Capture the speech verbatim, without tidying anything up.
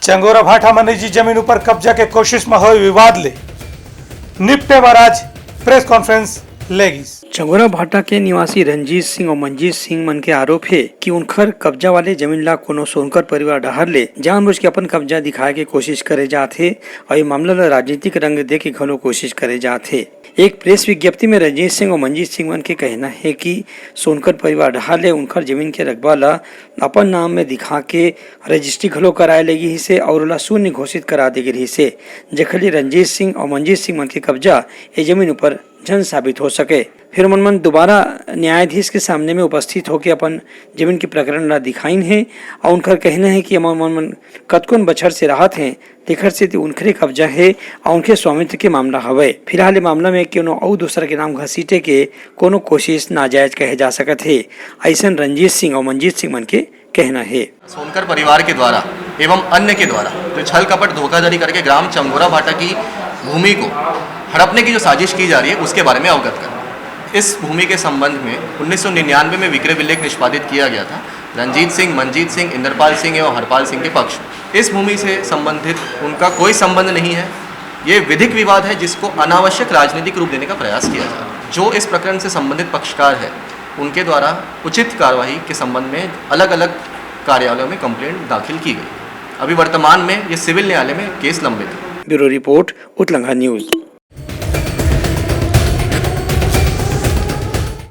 चंगोरा भाटा म निजी जमीन ऊपर कब्जा के कोशिश म होए विवाद ले निपटे बर आज प्रेस कॉन्फ्रेंस ले गिस। चंगोरा भाटा के निवासी रंजीत सिंह अउ मंजीत सिंह मन के आरोप हे कि उनखर कब्जा वाले जमीन ला कोनो सोनकर परिवार डहार ले जानबूझ के अपन कब्जा दिखाए के कोशिश करे जात हे अउ ये मामला ला राजनीतिक रंग दे के घलो कोशिश करे जात हे। एक प्रेस विज्ञप्ति में रंजीत सिंह अउ मंजीत सिंह मन के कहना हे कि सोनकर परिवार डहार ले उनखर जमीन के रकबा ला अपन नाम में दिखा के रजिस्ट्री घलो कराए ले गिस हे अउ ओला शून्य घोषित करा दे गे रिहिस हे, जेखर ले रंजीत सिंह अउ मंजीत सिंह मन के कब्जा ए जमीन ऊपर झन साबित हो सके। फिर मन मन दोबारा न्यायाधीश के सामने में उपस्थित होके अपन जमीन के प्रकरण ला दिखाइन हे अउ उनखर कहना हे कि हमन मन, मन कतकोन बछर से रहत हें, तेखर सेती उनखरे कब्जा हे अउ उनखरे स्वामित्व के मामला हवय। फिलहाल ये मामला में कोनो अउ दूसरा के नाम घसीटे के कोनो कोशिश नाजायज कहे जा सकत हे, अइसन रंजीत सिंह अउ मंजीत सिंह मन के कहना हे। सोनकर परिवार के द्वारा एवं अन्य के द्वारा जो छल कपट धोखाधड़ी करके ग्राम चंगोरा भाटा की भूमि को हड़पने की जो साजिश की जा रही है, उसके बारे में अवगत करना। इस भूमि के संबंध में उन्नीस सौ निन्यानवे में विक्रय विलेख निष्पादित किया गया था। रंजीत सिंह, मंजीत सिंह, इंद्रपाल सिंह एवं हरपाल सिंह के पक्ष। इस भूमि से संबंधित उनका कोई संबंध नहीं है। ये विधिक विवाद है, जिसको अनावश्यक राजनीतिक रूप देने का प्रयास किया जा रहा है। जो इस प्रकरण से संबंधित पक्षकार है, उनके द्वारा उचित कार्यवाही के संबंध में अलग-अलग कार्यालयों में कंप्लेंट दाखिल की गई। अभी वर्तमान में ये सिविल न्यायालय में केस लंबित है। Bureau report, Utlangha news.